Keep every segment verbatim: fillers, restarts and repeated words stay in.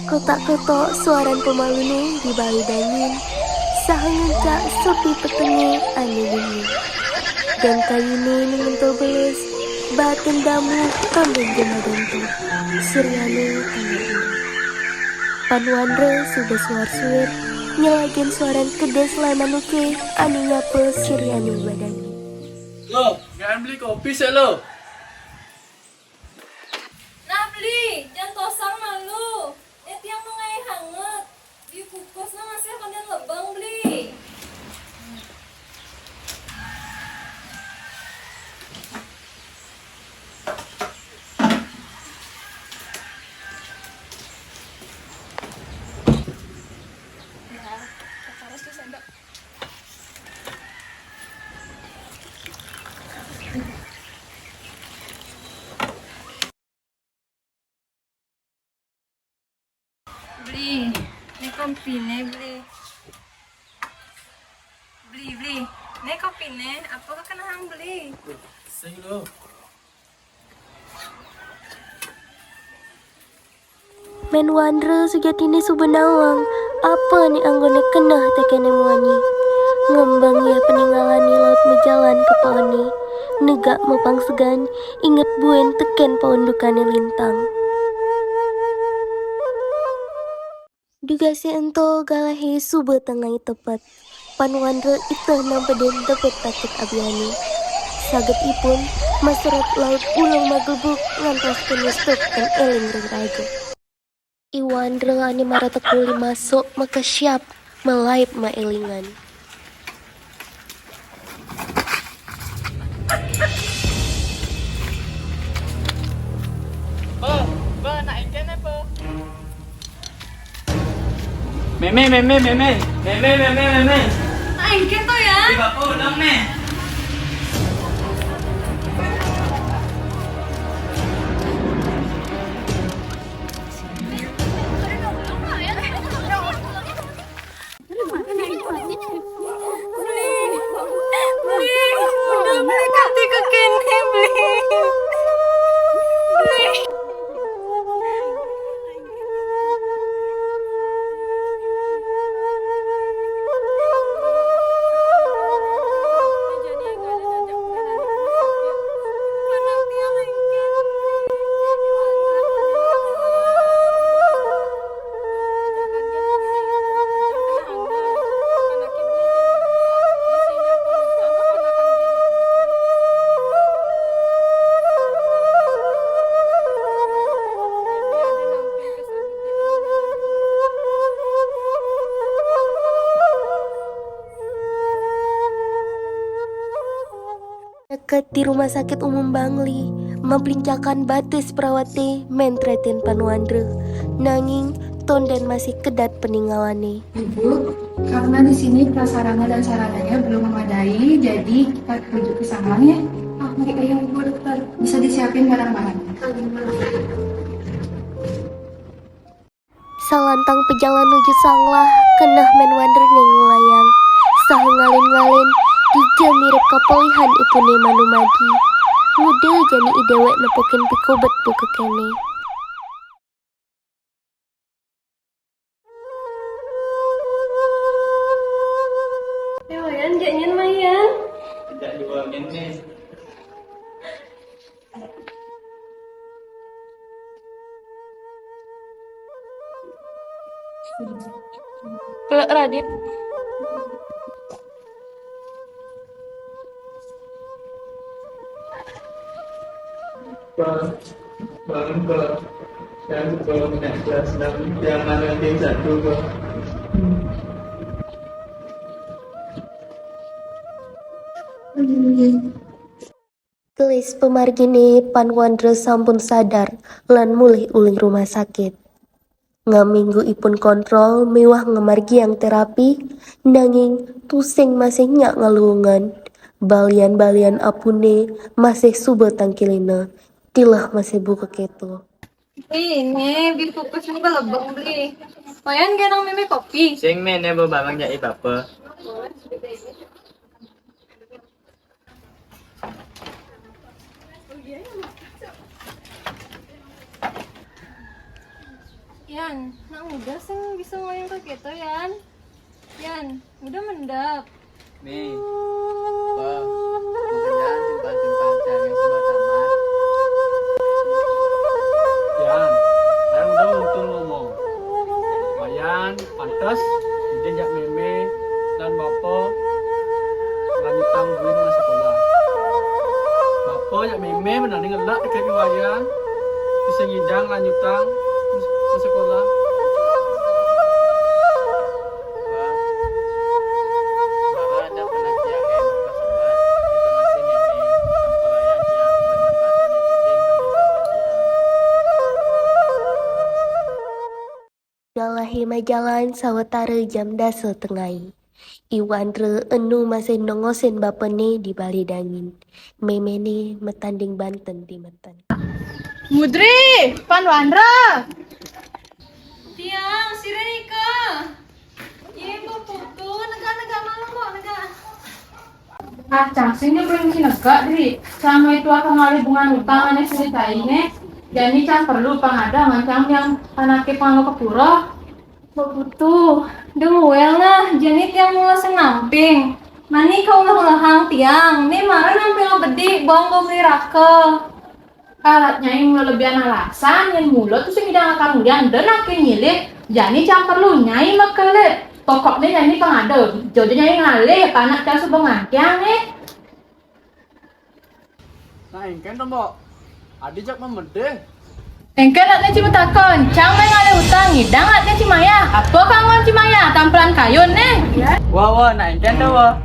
Kotak-kotok suaran pemalu né di bali dangin, saha ngencak sepi petengé ané linglung. Dan kayuné né ngentul belus, batin damu kambing jema dantu, siriané tangga indah. Panuandra suba suar-suir, nyelagin suaran kedis lan manuké ané nyapa siriané badangin. Lo, gaan beli kopi sik, Lo. Nah, Bli, jantosang malu. Né tiang mangaé hanget. Dikukus nah masih kondén lebeng, Bli. Ya, terus tuh sendok. Bli, né kopiné, Bli. Bli, Bli, né kopiné, apa kakenehang, Bli? Sing lo. Mén Wandra sujatiné suba nawang, apa né anggoné keneh tekéné muani. Ngembang yéh paningalané laut majalan ka paoné, negak mapangsegan, inget buin tekén paundukané lintang. Dugasé ento galahé suba tengai tepet. Panuandra iteh nampedin depit takit abiané. Sagetipun, maseret laut ulung maglebug ngantos kenistuk ten éling ring raga. I Wandra ané mara tekuli masuk makesiab malaib maélingan. Ba, ba, nak éngkén apa? Mémé, mémé, mémé. Mémé, mémé, mémé. Nak éngkén to ya? Di bapa ulang, Mé. Beli, beli, udah beli kate ke kene, beli. Beli. Neked di Rumah Sakit Umum Bangli, mablincakan batis perawate mentretin Panuandra. Nanging, tonden masih kedat peninggalane. Ibu, karena di sini prasarana dan sarananya belum memadai, jadi kita rujuk ke sana ya. Ah, mari, ayo, Ibu Dokter. Bisa disiapin barang-barang. Salantang pejalan nuju sanglah, keneh Mén Wandra né ngulayang. Saha ngalin-ngalin, dija mirib kapolihan ipune manumadi. Nguda jani i dewek nepukin pikobet buka kene. Eh, Wayan, jak nyen, Mayan. Jak dua nyen, nih. Peluk Radit. Pak, bangun, Pak. Saya belum naik kelas enam, jangan ranking satu, Pak. Gelis pamargine Pan Wandra sampun sadar lan mulih uling rumah sakit. Ngaminggu ipun kontrol miwah ngamargiang terapi, nanging tusing masih nyak ngaluungan. Balian-balian apune masih suba tangkilina, tileh masih buka keto. Ini, beli kukus ini lebeng, beli. Wayan genang meme kopi. Sing mene bebalang jai bapa. Yan, nak nguda sing bisa ngoyong kaya kéto, Yan. Yan, nguda mendep. Nih, apa? Pekerjaan simpang-simpang jangan sebut amat. Yan, saya udah untung ngomong. Mayan, pantes, ide jak mémé dan bapa lanjutang buin masa sekolah. Bapa jak mémé benar ngelak dekat Wayan, bisa ngidang lanjutang masa sekolah. Dalahi majalan sawetara jam dasa tengai. Iwandra enu masih nongosin bapane di bale dangin. Méméné matanding banten di meten. Mudri, Pan Wandra. Tiang, sira nika. Yé, Mbok Putu, negak-negak malu, Mbok, negak. Ah, cang sing nyebrang si negak, Dri. Selama itu akan ngalih bunga utang ané sing cai né. Jani cang perlu pang ada mancang yang anake panganggo kepura. Mbok Putu, duel nah, jani tiang mula sing namping. Mani kau ulah-ulahang tiang, né mara namping bedik, buang kau beli raka. Alat nyai mula lebihan alasan, yang mula tu sing idang akan mulian dan akhir nyilih, jani cang perlu nyai makelit. Pokoknya nyai pangada, jojo nyai ngalih, panak cang suba ngangkiang eh. Nah, engken to, Mbok. Adi jak memedih. Engken nak ci matakon, cang mai ngalih utang, ngidang nak ci mayah. Apa kanggon ci mayah, tampelan kayun nih. Wah, wah, nak engken to, wah.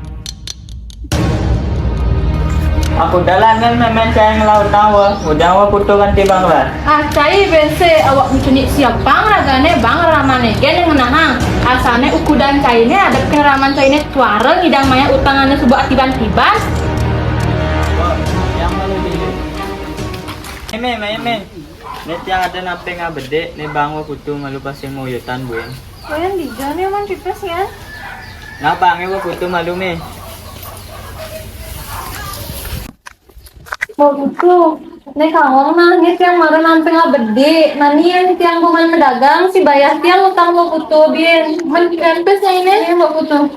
Aku dalan kan mémén cai ngelaut nawa, udah wa putu kan tibang lah. Ah, cai bense awak mencunik siapang ragane bang ramane gen yang ngenahang. Asane ukudan cai ne ada peneraman cai ne suara ngidang maya utang ane suba atiban-tiban. Yang malu diri. Meme, meme. Ne tiang ada nape ngabedek, ne bang wa putu malu pasing moyotan buin. Wayan dija nih aman pipes ya. Nah bang, wa putu malu me. Mau gitu. Nih kawang nah, nih tiang mara namping abedi. Mani yang tiang kuman medagang, si bayar tiang utang mau putu bin. Men pipes ya ini, mau putu.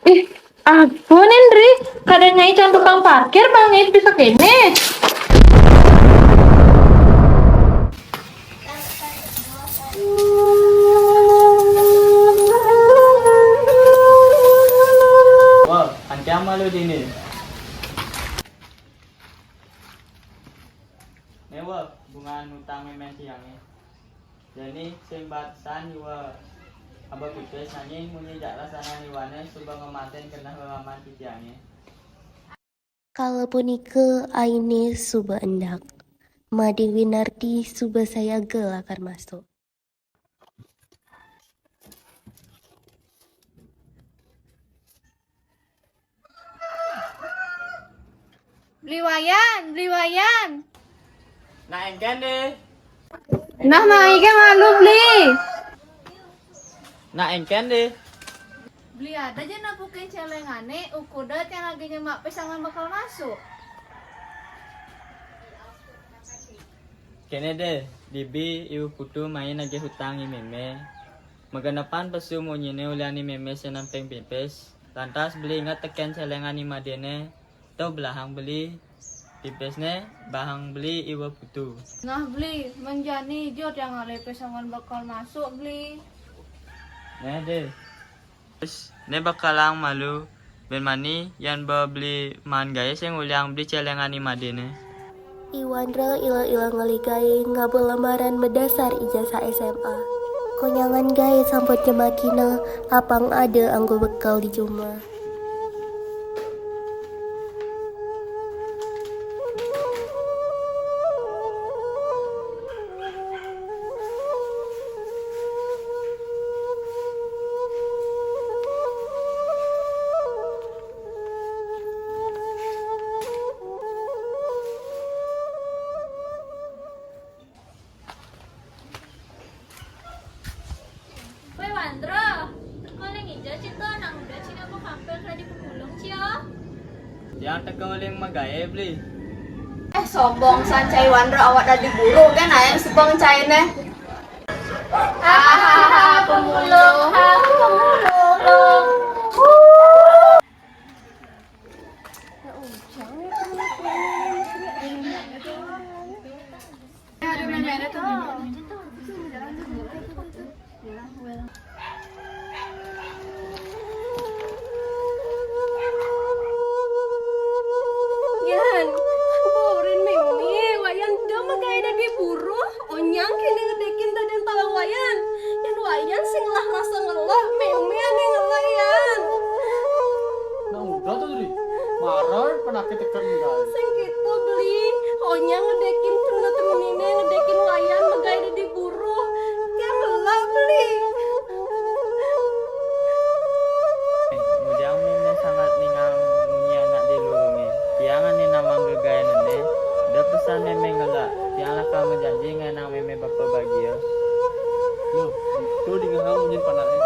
Ih, ampun Indri, kada nyai cang tukang parkir bang nyai bisa kene. Wah, antiang malu dini. Newa, bunga utang memen tiange. Jani sing batasan iwa aba pipis nanging munyi jak lasanan iwane suba ngematen kenah lelaman titiange. Kala punika aine suba endak. Made Winarti suba sayaga lakar masuk. Beli Wayan, beli Wayan. Nak engken deh. Nah, mai ke malu beli. Nak engken deh. Beli ada aja napukin celengane, ukuda tiang lagi nyemak pesangan bakal masuk. Kene deh, bibi ibu putu main nagih hutang i meme. Maganepan pesu munyine ulian i meme senam ping pipis. Lantas beli ingat teken celengan i madene. Tau belahang beli. Pipisne bahang beli iwa putu. Nah beli, menjani jo tiang alih pesangan bakal masuk beli. Neh deh. Terus ne bakalang malu ben mani yan ba beli maan gae sing uliang beli celengan i madene. Iwandra ila-ila ngalih gae ngaba lamaran madasar ijazah S M A. Konyangan gae sampun nyemakina apang ada anggo bekal di jumah. Woi Wandra, teko ling ija cita nang udah cina mau kampel tadi pemulung cio. Yang teka uling magae beli. Eh, Sombong san cai Wanda awak dadi buru kan, ayam sebeng cai neh. Hahaha, pemulung, ha, pemulung. Yan, burin Mimi, Wayan da magai dadi buruh, onyang kini ngedekin dadan palang Wayan. Yan Wayan sing lah rasa ngelak, Mimi ane ngelak Yan. Nah, udah tuh, Dri. Marar penakit tekan enggak. Sing kita beli, onyang ngedekin tuna temenine, ngedekin Wayan magai dadi buruh. Tiang ngelak beli. Mujang Mimi sangat ningang munyi anak di lurunge. Tiang ane nawang gegaenane, da pesan Mimi ngelak. Tiang lakar bejanji ngenang Mimi bapa bagia. Loh, itu dingehang munyin panake.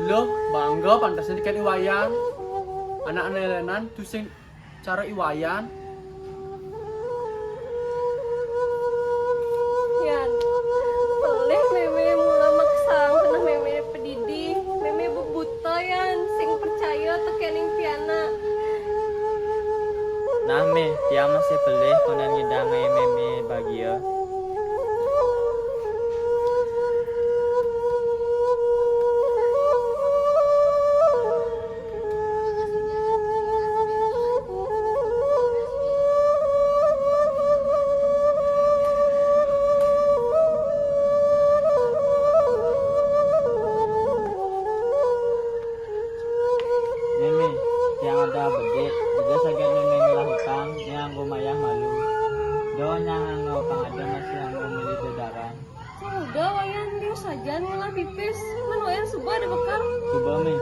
Ilo bangga pantasnya dikait Iwayan. Anak ane lenan tu sing cara Iwayan. Yan, pelih Mimi mula maksang keneh Mimi pedidi. Mimi bebuta Yan, sing percaya tekening pianak. Nah, Mi, tiang masih pelih konden ngidange Mimi bagia. Mimi, tiang ada bedik, juga saget Mimi ngelah utang, tiang anggo mayah malu. Do nyang anggo pang ada masih anggo meli dedaran. Udah Wayan, dia sajan ngelah pipis. Men Wayan suba ada bekal. Suba, Mi.